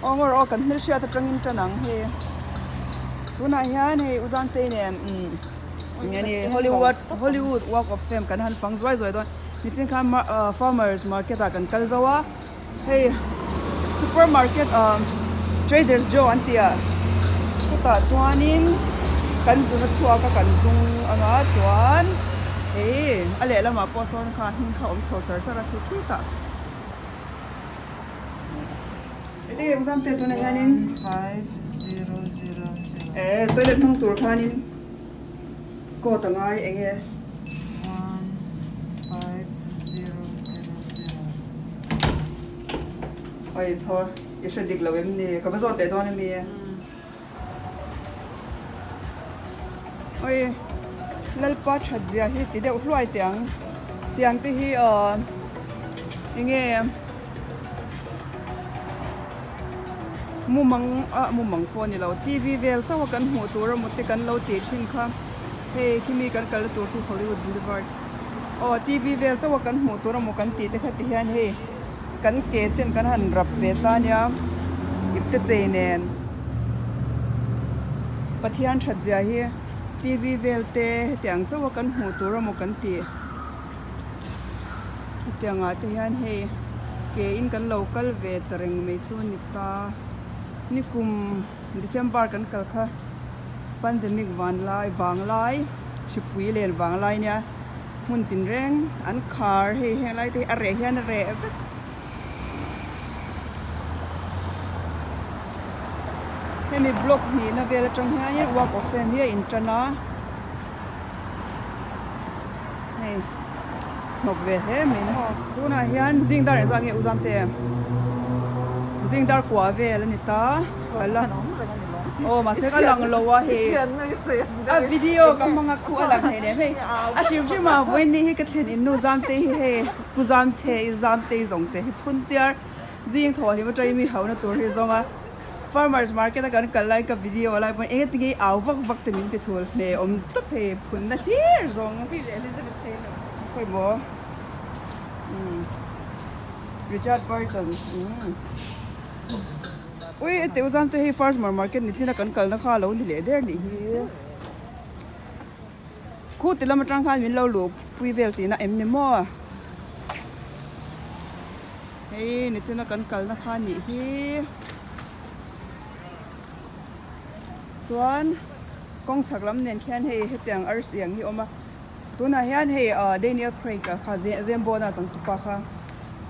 Aw ngaw rawh aw kan hmelhriat atangin tan ang hei tunah hian hei u Zantei nen umm eng nge Hollywood Hollywood walk of fame kan han fang zuai zuai dawn nichin khan farmers market ah kan kal zo a hei super market ah traders joe an tih ah chutah chuanin kan zun a chhuak a kan zung anga chuan hei a lehlamah pawh sawn kha hming kha a awm chho char char a khi khitah. Heti exam te tunah hianin eh toilet hmang tur khanin code a ngai eng nge oi thaw i hre dik lo em ni ka va zawt leh dawn ami oi lalpa that zia hi ti deuh hluai teh ang tiang te hi aw eng nge mumang ah mumang pawh a ni lo T V vel chauh a kan hmuh tur a mute kan lo tih thin kha hei khimi kan kalna tur khi Hollywood Boulevard aw T V vel chauh a kan hmuh tur a maw kan tih te kha ti hian hei kan ke ten kan han rap ve ta nia ipte chei nen Pathian that zia hi T V vel te hetiang chauh a kan hmuh tur a maw kan tih. Hetiangah te hian hei ke in kan lo kal ve ta reng mai chu a ni ta. Nikum December kan kal kha pandemic van lai vang lai hripui len vang lai nia hmun tinreng an khar hei heng lai te hi a reh hian a reh vek. Hemi block hnihna vel atang hianin walk of fame hi a intan a. Hei hnawk ve hle mai maw. Tunah hian zing dar engzah nge u Zamte? Zing dar kua vel a ni ta. Ala aw mahse ka lang lo a hei a video ka hmang a khu a lang hei nem hei a hrim hrim a vawiin hi ka thlen in nu Zamte hi hei Pu Zamte i Zamtei zawng te hi phun chiar zing thaw hlim atangin mi hauna tur hi zawng a. Farmers market a kan kal lai ka video a lai pawn eng ati nge i au vak vak te min ti thul hne awm tawp hei phun na hlir zawng khawi maw umm Richard Burton umm ui ete u zam te hei farmer market ni chin a kan kal na kha alo ni leh der nih hi khu ti lam atang khan min lo luh pui vel tihna em ni maw. Hei nichina kan kalna kha nih hi chuan kawng chhak lam nen khian hei hetiang arsi ang hi a awm a tunah hian hei ah Daniel Craig a kha Zembawna changtupa kha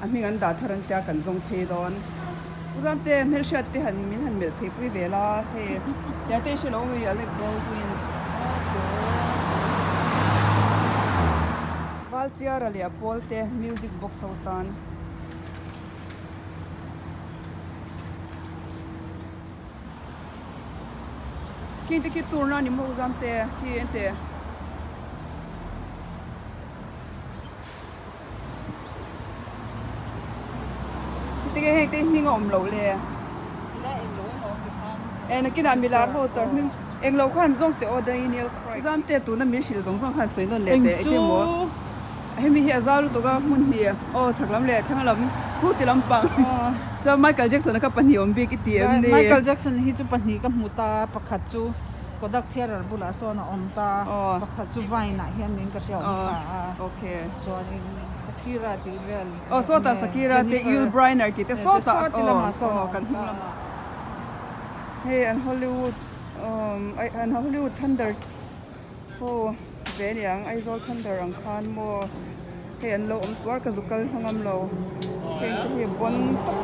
a hming an dah thar an tia kan zawng phei dawn u Zamte hmelhriat te han min han melh phei pui vel a hei tia te hre lo mi Alec Baldwin Valchiara leh a pawl te music box ho tan. Khi te khi tur na ni maw zam te khi en te. Khi te heng te hming a awm lo le. E nakinah milar ho tar hming englo khan zawng te aw Daniel Craig. Zam te tuna min hrilh zawng zawng khan sawi nawn leh teh eng emaw. Hemi hi a zau lutuk a hmun hnih aw chhak lam leh thlang lam khu ti lampang chuan Michael Jackson a kha pahnih awm bik i ti em ni? Michael Jackson hi chu pahnih ka hmu ta pakhat chu Kodak Theatre bulah sawn a awm ta pakhat chu Vine ah hian min ka hria awm thla a chuanin Shakira tih vel aw sawtah Shakira te Yul Brynner tih te sawtah aw kan hnung lamah hei an Hollywood an Hollywood Thunder Aw ve aniang Aizawl Thunder ang khan maw hei an lo awm tuar ka zu kal hma ngam lo heng te hi bon tawp.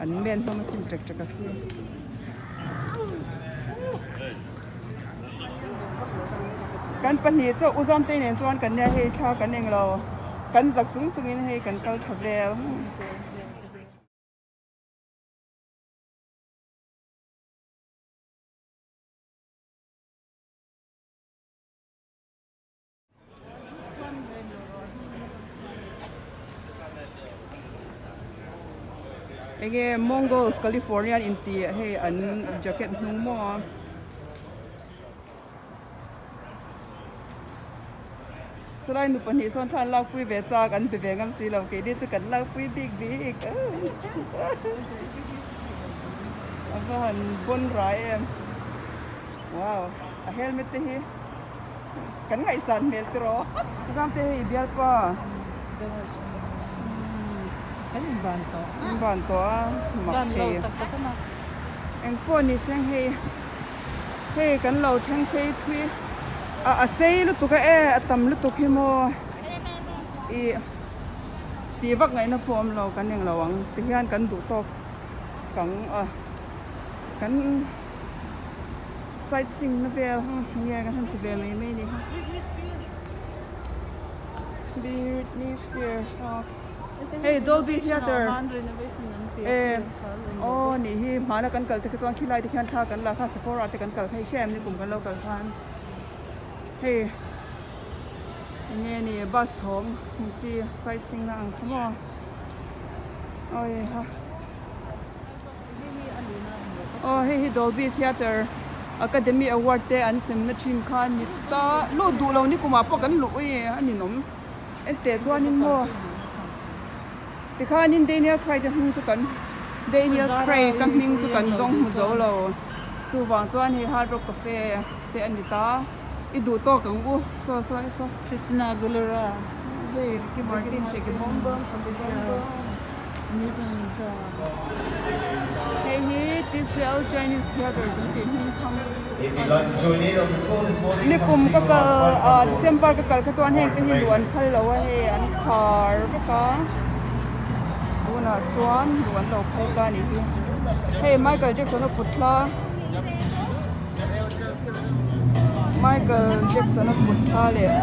An men hlawm asin ṭek ṭek a khi. Kan pahnih chauh U Zamtei nen chuan kan nia hei thla kan englo kan zak chung chungin hei kan kal tha vel. Enge Mongols Californian inti hei an jacket hnung maw Chulai nu pahnih sawn thla an lakpui ve chak an be ve ngam si lo keini chu kan lakpui bik bik a va han bawn rai em wow a helmet te hi kan ngaihsan hmel tiraw Zamte hei bialpa kan inban tawh inban tawh a mak thei engpawh ni seng hei. Hei kan lo thleng phei thui a a sei lutuk a e a tam lutuk hi maw ih tih vak ngaihna pawh awm lo kan englo ang ti hian kan duh tawk kang a kan sightseeing na vel nge kan han ti ve mai mai ni Britney Spears a. Hei Dolby Theatre e aw nih hi hmana kan kal te kha chuan khilai te khian thla kan la kha Sephora te kan kal kha hei hrem ni kum kan lo kal khan hei enge ni bus chhawng ang chi sightseeing na ang kha maw awi ha aw hei hi Dolby Theatre Academy Award te an sem na thin kha ni ta lut duh lo ni kumah pawh kan luh ui a ninawm. Enteh chuanin maw tikhanin Daniel Craig a hming chu kan Daniel Craig a hming chu kan zawng hmu zo lo chuvang chuan hei Hard Rock Cafe te a ni ta i duh tawk ang u saw saw saw Christina Aguilera hei Ricky Martin shake bawm bawm Hei hi TCL Chinese Theatre kan tih hming thang Nikum ka kal ah December ka kal kha chuan heng te hi luh an phal lo a hei an khar vek a tunah chuan luh an lo phal ta a nih hi hei Michael Jackson a kut thla Michael Jackson a kut thla leh.